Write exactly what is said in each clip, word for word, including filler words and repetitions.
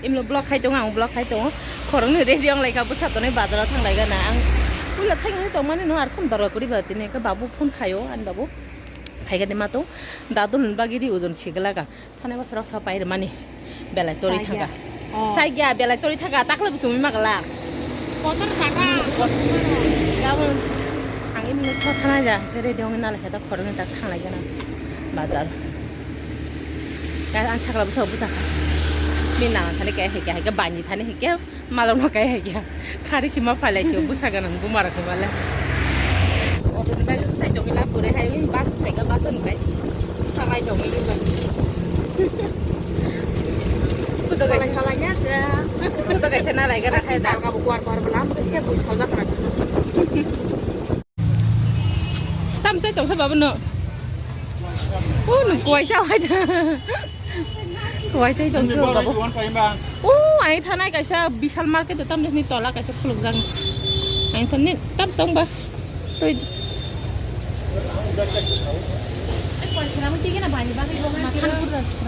Imlo vlog khai tongo, ang vlog khai tongo. Khoroknwi ready wng lai kha, bwsa tonwi bazaro thang lai gana. Ang puila thangwi tongmani no, ar khum dorga kuri ba tini khe babu phone khaio, ani babu. Phai gani ma tong, dadul ni bagwi ri ojon sigla ga. Thani bwsarok sa pai rwmani. Belai tori thanga. Oh. Chai gya, belai tori thanga, takle buchungwi magala. Kotor jaga. Gabon ang imni kha thana ja, ready wng nalai khe ta khoroknwi tak thang lai gana. Bazar. Kaya ang sakla bwsa bwsa. Ni nana thani kaya hikya, hikya bani thani hikya, malok no kaya hikya. Khari sima phalai si bwsa ganang buma rok male. Oto ni bagwi bwsai tongwi la pore hai bus phaika bus ni bai. Thangai tongwi bai. Kudo kaisa salai nya se. Kudo kaisa na lai gana sai da. Darga bu kwar kwar bwlam, bwste bui soljak na se. Tam sai tongsa babu no. O no kuai sa hai da. Kuai sai tongsa babu. O ai thanai kaisa Vishal market tam ni tola kaisa khuluk jang. Ai thanni tam tong ba. Toi.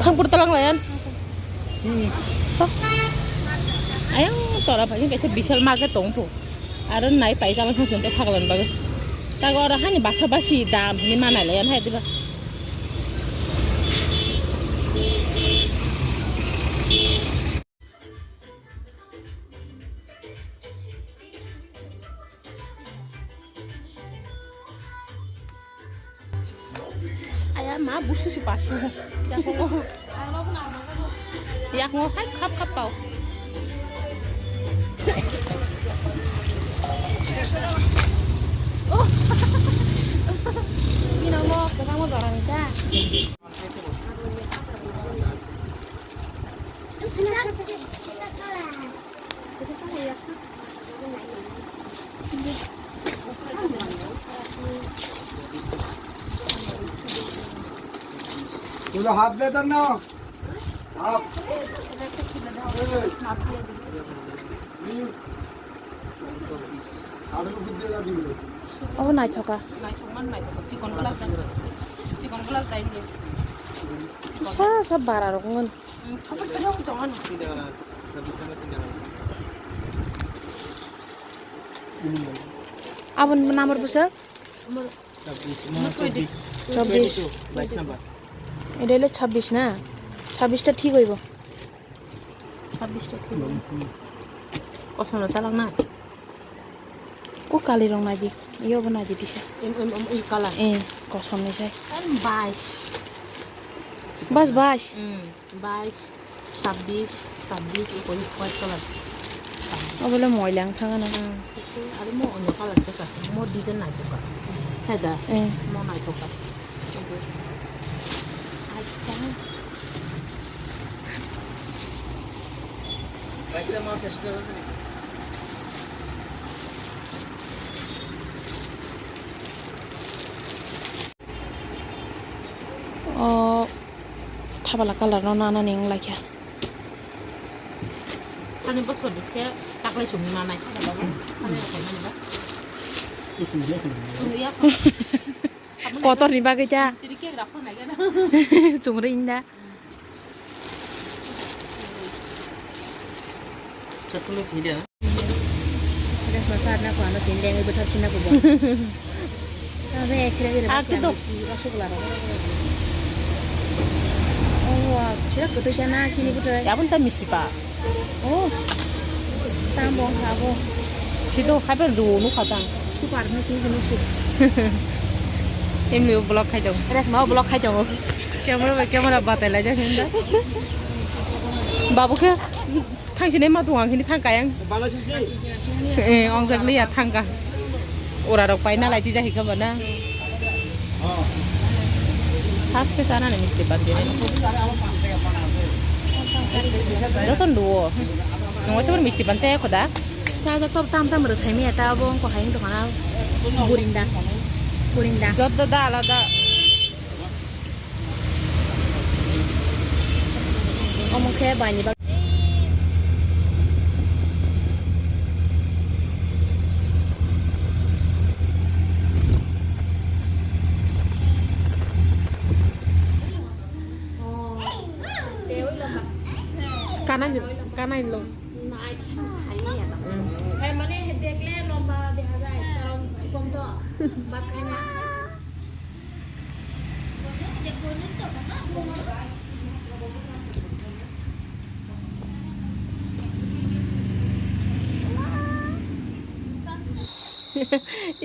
Thangpur talang layan. Ayang tola phai kaisa Vishal market tong tho. Aro nai pai tala thang sung ta saglan bagwi. Tago aro hani basa basi dam hini manai le yan hai diba. Aya ma busu si pasu. Yak mo hai khap khap pau. Oh. Bino mo ko mo dorang ta. Tulo half liter no? Half. Obo naithoka. Naithokma naithok. Chikon glass dai. Chikon glass dai ni. Sa sa bara rok ngon. Thopor thopor tongan. Abon number busa? Chobbish, mo chobbish. Chobbish. Twenty-two, bais number. Eta hile chobbish na? Chobbish ta thik hoibo. Chobbish ta thik hoibo. Kosom no talak na? O kali rong nai di. Iyo bo nai di tisa. Em, em, em, i color. Eh, kosom ni sai. Em, bais. Bas, bais. Hmm. Bais, sabbish, sabbish, oi white color. Sabbish. Obo le moilang thangana. Hmm. Aro mo onyo color khe ka, mo design nai buka. Hai da? Eh. Mo nai buka. Aisa. O thabala color no nana ni wng laikha. Ani bosor dikhe taklai chumui manai. Ani rokhe mani ba. Chumui ya. Kotor ni bagwi ta. Tiri khe rak phang nai gana. Chumui inda. Rest masa adna ko ano tin deng ibu thap sina ko bo. Tang se ekre gire. Ak to. Misti rasgulla ro. Oh, sira kutu jana chini kutu. Abon ta misti pa. Oh. Tam bong khabo. Sido khaiben ru nu khatang. Super misti kunu su. Emni vlog khai dong. Rest ma vlog khai dong. Camera bai camera batai lai jai hinda. Babu khe. Thang sini ma tungang hini thang kayang. Eh, ong jak liya thang ka. Ora rok pai na lai ti jahi ka bana. Has ke sana ni misti pan de. Joton duo. Nongo chobor misti pan chaya khoda. Cha jak tok tam tam ro sai mi eta bo ko haing to kana. Burinda. Burinda. Jot da da alada. Omo khe baini bagwi. Kanai, kanai lo. Hmm. Hai, mane dekhle lomba deha jai, karon chikom to, bhat khai na.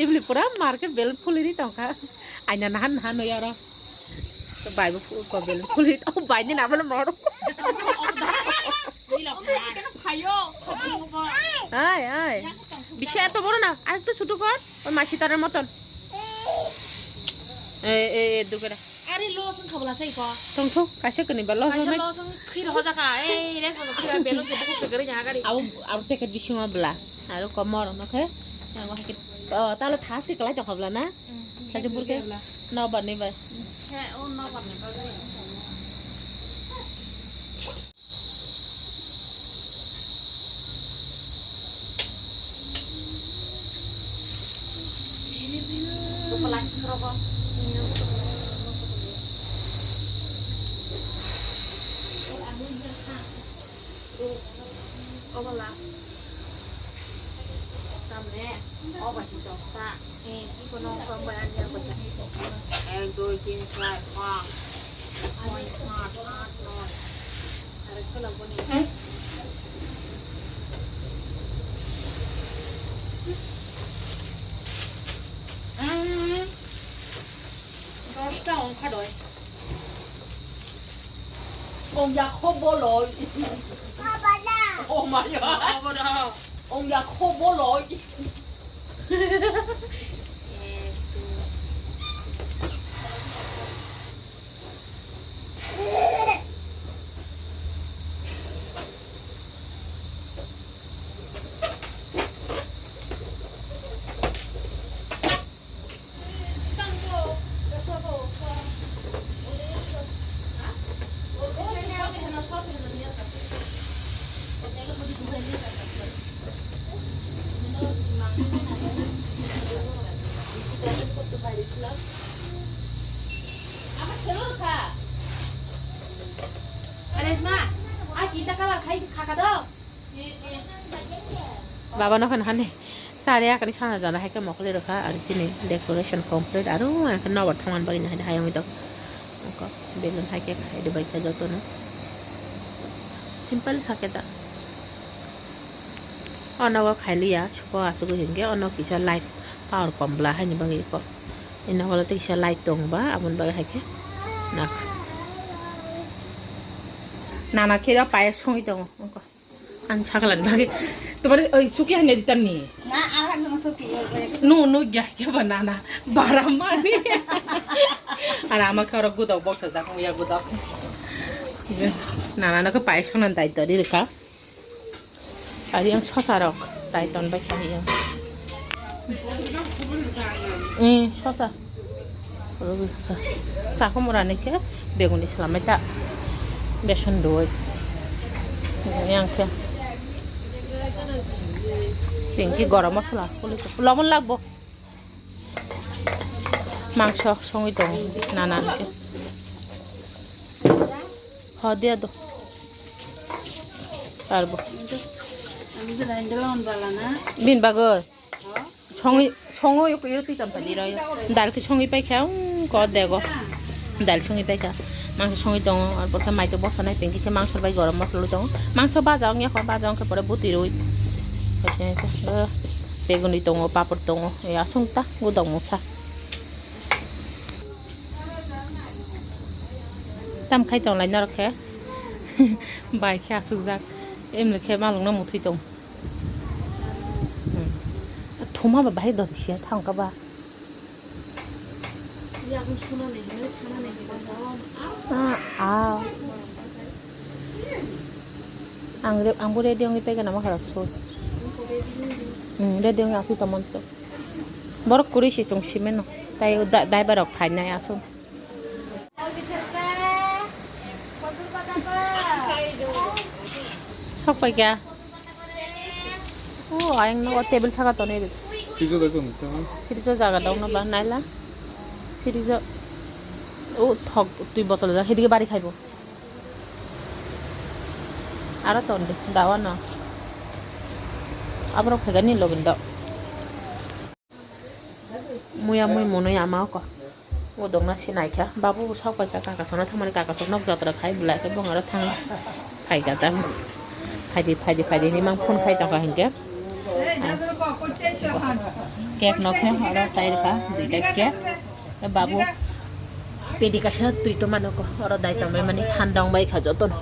Ibli pura mar khe bel phuliri tongkha. Aina nahan nahan noi aro. To bai bo phu-, ko bel phuli, o bai ni na bole moro. Ai, ai. Bisi eto boro na, arektu chutu kor, oi masi tarar moton. Ei, ei, ei, durgara. Are los wng khabla sai ko. Tongthu, kaisa kani ba los. Kaisa wng nai. Los wng khir hoja kha. Ei, res hoja khir belun se buku se gari nya gari. Abo, abo packet bisingo bla. Aro komor no khe. Yang khe. Oh, talo thas khe kalai tong khabla na. Thajipur khe nobar ni bai. He, o nobar ni bai. Obo last. Tamne, obo hai dosta. Eh, iko no kong bai ani abo ta. Ek, dui, tin, char, panch, choi, sat, aat, noi. Are kala boni. Hmm. Dosta ongkha doi. Ong ya kho boloi. Baba na. Oh my God. Baba na. Ong ya kho boloi. Aresma, a kinta kalar khai khaka do. Baba no khan hani sari akani sana jana hai ke mokle rokha, ang chini decoration complete, aro ang khe nobar thaman bagwi nahai hai wngwi tong. Oko balloon hai ke khai de bai khe joto no simple sa khe da. Ono go khai liya, suko asugwi hinkhe ono kisa light power kom bla haini bagwi eko. Ino holo tei kisa light tong ba, aboni bagwi hai khe nak. Nana khe ro payas songwi tongo oko. Ang sakhalani bagwi. Tomar oi suki hanya ditam ni. Na, alag no suki, oi, oi. Nu, nu gya kya banana. Baramani. Ara ama khe oro gudok box sa jakong ya gudok. Nana no khe payas songna dai tori rwkha. Ari ang sosa rok dai ton bai kha yang. Eh, sosa. Chakho mora ni khe beguni salamai ta beson doi. Yang khe. Pinki garam masala. Lobon lagbo. Mangso songwi tong nana khe. Ho dia do. Parbo. Bin bagor. Songwi, songwi iro twi tong padi iro. Dal khe songwi paikha, um, ko dego. Dal songwi paikha. Mangso songwi tongo, arpor khe maitok bosanai, pinki khe mangso bai garam masala tongo. Mangso baja ongya kho, baja ongkhe pore bwtwi rwi. Beguni tongo, papor tongo, ya songta, gudok mungsa. Tam khai tonglai norok khe. Bai khe asukjak. Emle khe malokno muthwi tong. Hmm. Thuma ba bahai doti sia thang ka ba. Ah, ah. Ang re-, ang bo ready wngwi paikha namo kharok so. Hmm, ready wngwi aswi tongmani so. Borok kwrwi se chwng simeno. Tai da-, daiba rok phainai aswk. Sok pai kya? O, ayang no table saka tone. Fridge o dai tong tong. Fridge o jaga dong no ba naila. Fridge o, o thok twi bottle ja, hidige bari khaibo. Aro ton di, dawa no. Aborok phaikha ni login do. Muya mui mwnwi ama oko. Udokna sinai kha. Babu bo sok pai kha, kaka sona thangmani, kaka sok nok jatra khai, belai khe bongaro thang phai kha ta. Phaidi, phaidi, phaidi hinwi mang phone khai tongkha hinkhe. Cake no khe oro tai rwkha, duita cake. E babu, pedi kaisa twi tongmani oko. Oro dai tongmani thanda wngbai kha jotono.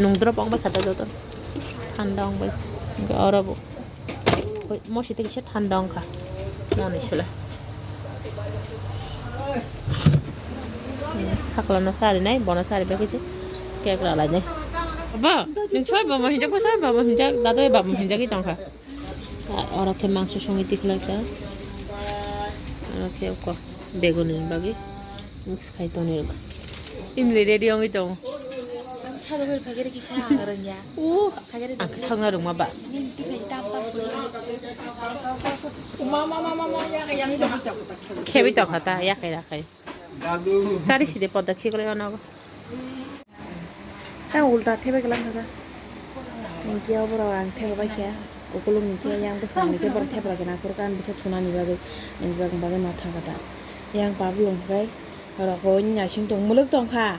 Nungdrop wngbai kha ta jotono. Thanda wngbai. Hinkhe oro bo. Hoi, mosi tei kisa thanda wngkha. Moni sula. Sakla no chari nai, bono chari bai kisa cake ralai nai. Ba, nung soi baba hinjak, ko soi baba hinjak, dadoi baba hinjak i tongkha. A, oro khe mangso songwi tikhlai kha. Oro khe oko begun ni bagwi. Mix khai tonwi rwkha. Imli ready wngwi tongo. Ang salo wer phagere kisa ang rwngya. Uh, phagere ang sakna rwngma ba. Nini tiphai tam tam pujak. Khebwi tongkha ta, yakhai rakhai. Chari side podda khiklai ono. Tang ulta thebe kelang khaja. Hinkhe oborok ang thebe bai khe. Ukulung hinkhe yang bwskango hinkhe borok thebra khe nangphuru kan bisa thunani bagwi, nijak bagwi matha kata. Yang pablung khe rokoi naising tong muluk tongkha.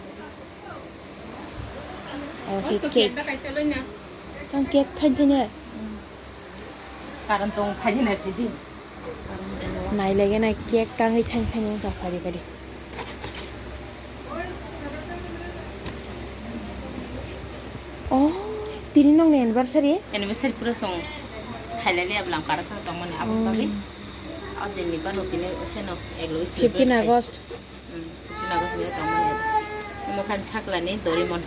Oke, cake. Tang cake thain thain. Karon tong phaidi nai phaidi. Nai lege nai cake tangwi thain thain wngkha phaidi phaidi. Oh, tini nongni anniversary? Anniversary pura song khailai le ablang para thang tongmani abang bagwi. Oh. Abdini bano tini oseno eglo fifteen August. Hmm, fifteen August ni tongmani. Imo khan chaklani Doraemon.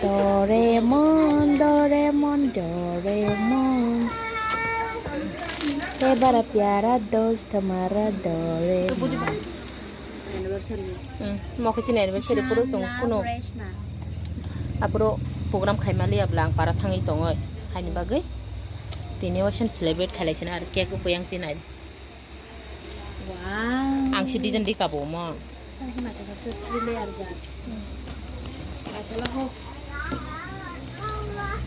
Doraemon, Doraemon, Doraemon. Te bara pyara dost hamara Doraemon. Anniversary. Hmm, mo khe chini anniversary puro chwng kuno. Apuro program khaimali abla ang para thangwi tongoi. Haini bagwi tini waisen celebrate khailai sina ar cake bo yang tinai. Wow. Ang si design di kabo mo. Ang si mata sa three layer ja. Athela ho.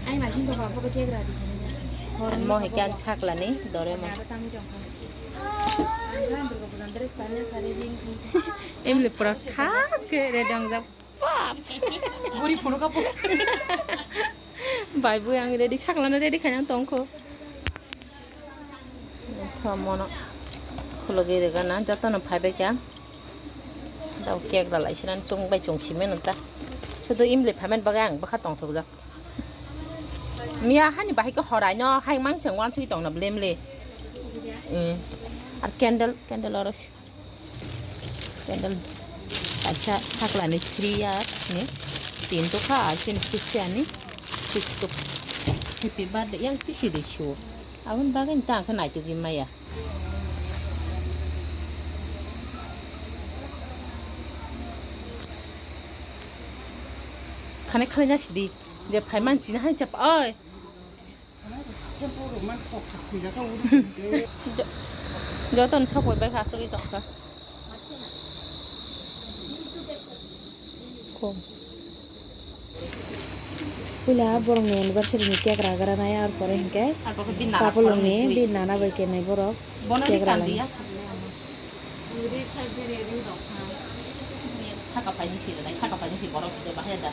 Ai ma sin to ba ko ke gra di. Mo he kan chaklani Doraemon. Ang kan to ko jan dress pa na kare din. Emle pura thas ke re dang jab. Bap. Guri phuru kapu. Bai bui ang ready, saklano ready khaina tongkho. Tho mono khulugwi rwgana jotono phaibai kha. Dao cake ralai sinan chwng bai chwng simi nang ta. Sudu imli phaiman bagai ang bwkha tongthokjak. Miya hani bahai khe horai no hai mang seng wansugwi tongna blemle. Eh. Ar candle, candle oro si. Candle kaisa saklani three years ni tin tokha, ar chini six year ni six tokha. Happy birthday yang tisi de sio. Aboni bagwi ta ang khe naitugwi maya. Khane khane na sidi je phaiman chini hai chap oi. Jo-, joto ni sokoi bai kha asugwi tongkha. Kom. Puila borokni anniversary ni cake ragra nai, ar pore hinkhe tapulungni bi nana bai kenai borok cake ralai. Saka paini si rwnai, saka paini si borok hwnkhe bahai da.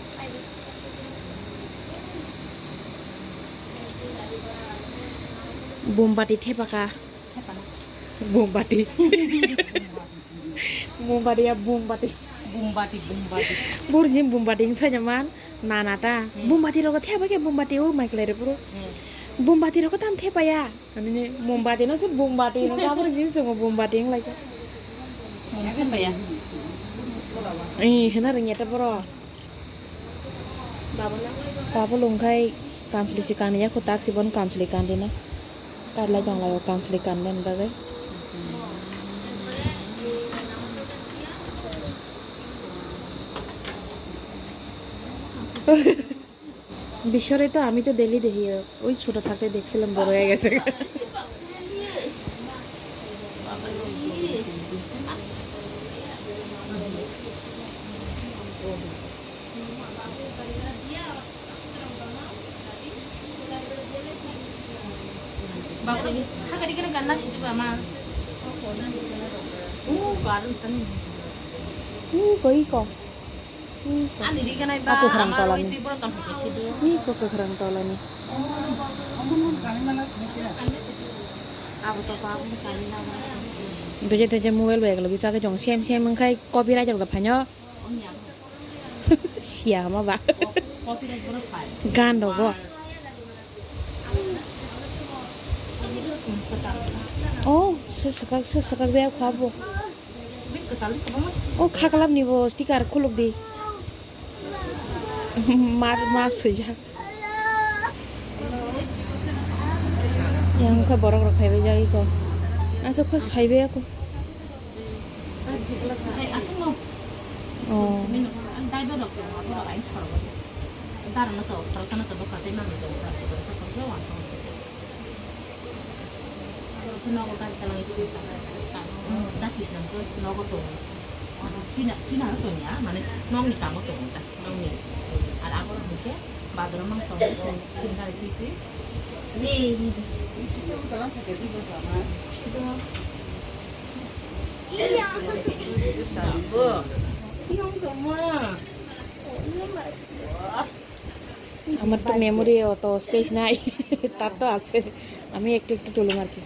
Bombati thepaka. Thepana. Bombati. Bombati ya, bombati. Bombati, bombati. Burjim bombati wng saina man, nana ta. Hmm. Bombati rogo thepake, bombati o mai khlai rw phuru. Hmm. Bombati rogo tam thepaya. Ani mombati no se bombati no, tabuk jin chungo bombati wng lai kha. Mom khe paya. Eh, hena rwngya ta boro. Babo lungkhai kamchwlwi se kanwi ya kho, tak se bono kamchwlwi kandi na. Kailai tong lai o kamchwlwi kandi ni bagwi. বিশ্বরে তো আমি তো ডেইলি দেখি, ওই ছোট থাকতে দেখছিলাম, বড় হয়ে গেছে। Sakari kena ganna sidi ba ma. Uh, garun tani. Uh, koi ko. Uh, ko. Ani di ganai ba. Aku kurang ama tola roi ni. Twi boro tong khe sidu. Ni ko ko kurang tola ni. Abo to ba, abo to kani na. Doje doje mobile bag lagi saka jong sem sem wngkhai copyright rok da phaino. Siya ma ba. Copyright boro phai. Gan rogo. Oh, se sakak, se sakak jaya khwa bo. Oh, khaklap ni bo sticker khuluk di. Mar, mar swijak. Yang kha borok rok phaibai jagwi ko. Aswk phas phaibai ako. Oh. Nogo gari talang itu. Nogo tongo. China, China tongo ya, mane nogni tamo tongo ta, nogni. Ar abo hingke badrom mang tongo, chini gari twi twi. Ni. Isi tongo talang kake di bo sama. Iya. Bo. Iyong tongma. আমার তো মেমোরি অত স্পেস নাই। তার তো আছে। আমি একটু একটু তুলুম আর কি।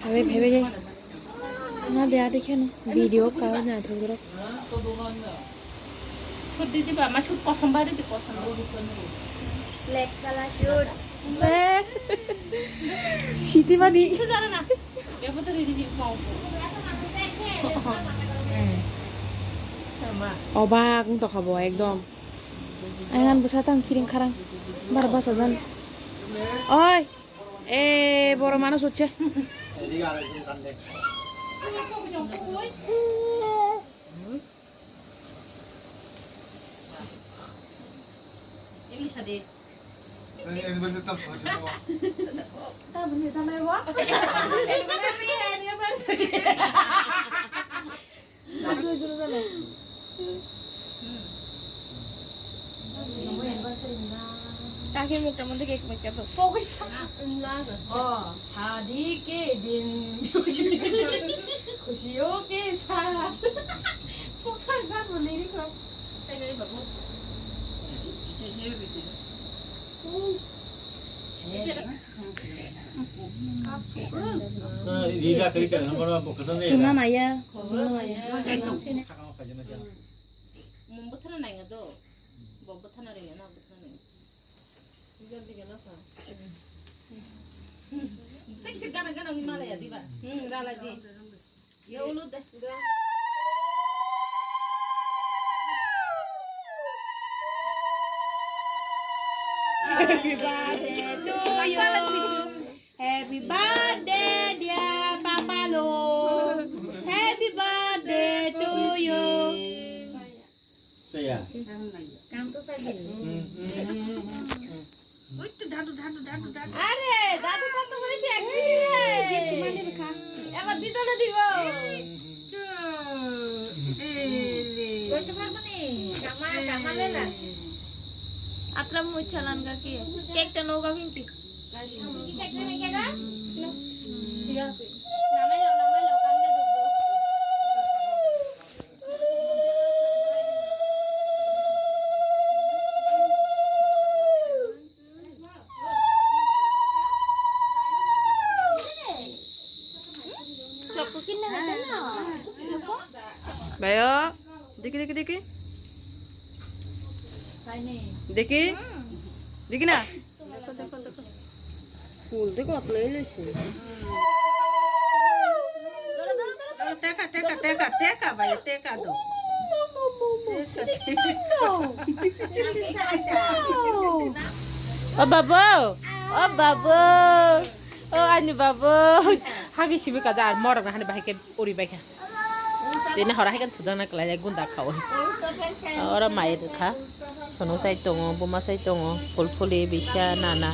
ভেবে ভেবে যাই। না দেয়া দেখে না ভিডিও কারো না থাকবে। Sut di ba, ma sut kosom bari di kosom. Black color sut. Siti mani. Itu jana na. Ebo to riri si mau. Sama. Obak wng tokha bo ekdom. Ang ani bwsa tang kiring kharang. Bar basa jan. Oi. Eh, boro mano sutse. English adi. Anniversary tam sama siapa? Tabuni sama wa. Anniversary, anniversary. Kaki mukta mande cake mukta to. Focus. Oh, शादी के दिन खुशियों के साथ। Kokthar gan bo lyrics rok. Chwngna naiya, chwngna naiya. Mung bwthana nainga do. Bo bwthana ringa na bwthana nainga. Tei se gana gana wngwi malaya diba? Hmm, rala di. Ye ulu de. Happy birthday to you. Happy birthday, dear Papa Lo. Happy birthday to you. Saya. Kang to sabi. Hmm, hmm, hmm, hmm, hmm. Oi to dadu, dadu, dadu, dadu. Are, dadu kotto bole se ek dini re. Gift mane bikha. Ebar dido na dibo. Ei to. Ei le. Oi to parbo ni. Kama, kama le na. Atra mui chalan ga ki. Cake ta noga binti. Ki cake ne kega? Namai lo, namai lo, kande dubo. Bayo, diki, diki, diki. Diki, diki na. Phul de kotla ilaise. Teka, teka, teka, teka, bhai, teka do. Teka, teka. O babu, o babu, o ani babu. Hagi sibi kada ar morok na hani bahai ke uri bai kha. Tini hora hai kan thujak na kalai gunda khawi. Ora mai rwkha. Sono chai tongo, buma chai tongo, phul phuli bisa nana.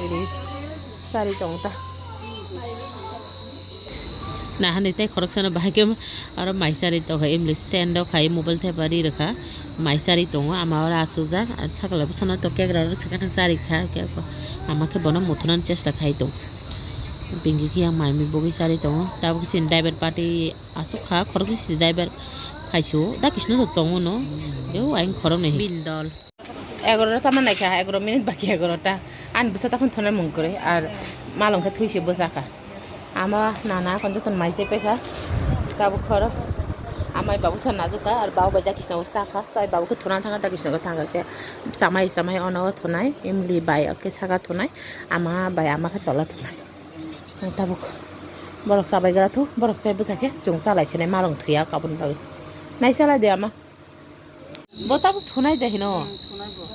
Iri sari tong ta. Nahani tei khoroksano bahai khe aro mai charwi tongkha, emli stand o khai mobile thepa ri rwkha, mai charwi tongo ama oro achukjak, sakla bwsano to kekra oro chwkano charwi kha, khe ama khe bono muthunani chesta khai tongo. Bini khe yang mai mui bogwi charwi tongo, tabuk chini driver party achukha, khoroksa si driver phaisu, da kisino to tongo no, eu ayang khoroknwi bini dol. Egarota ma naikha, egarota minute baki egarota. Ani bwsa takhon thonai mung kwrwi, ar malong khe thwi se bwsa kha. Ama nana kon joto mai se paikha. Tabuk khoro amai babu sa najuka, ar babu bai dakisna o sakha. Chai babu khe thona thangkha, dakisna o thangkha khe. Chamai chamai ono thonai, imli bai khe saka thonai, ama bai ama khe tola thonai. Tabuk borok chabai gra thu, borok chai bwsa khe chwng chalai sinai malong thwiya kabun bagwi. Nai chalai de ama. Bo tabuk thunai de hino. Hmm, thunai bo.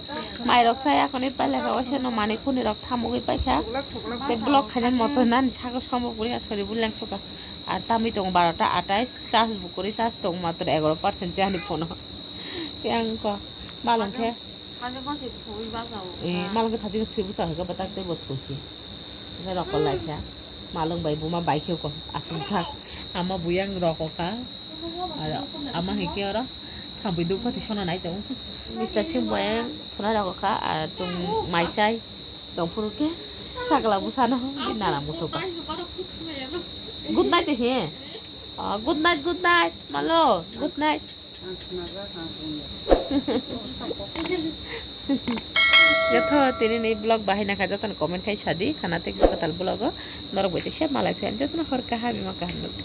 Mai rok sai akoni pailai kha, waisa no manwi khuni rok thamugwi paikha. Tei block khainani moto nani saka sombo puri asori buleng suka. Ar tamwi tongo barota atais, charge bo kwrwi, charge tongo matro egaro percent se ani phone o. Yang ko malong khe. Thajak ma se thwi basa o. Eh, malong khe thajak thwi bwsa khe batak tei bo thusi. Khe rokol lai kha. Malong bai buma bai khe ko aswk sak. Ama buyang rokol kha. Aro ama hai khe oro thambui duk pati sona nai tongo. Mister Singh bo yang thuna rokol kha, ar chwng mai chai tong phuru khe sakla bwsano bini nana muthubkha. Good night he. Ah, good night, good night, malo, good night. Ang khna jak, ang khna jak. Jotho tini ni vlog bahai nakha, jotono comment khai sadi, khana tei kwtal vlog o norok bai tei se malai phi, jotono hor kaham, ima kaham nukdi.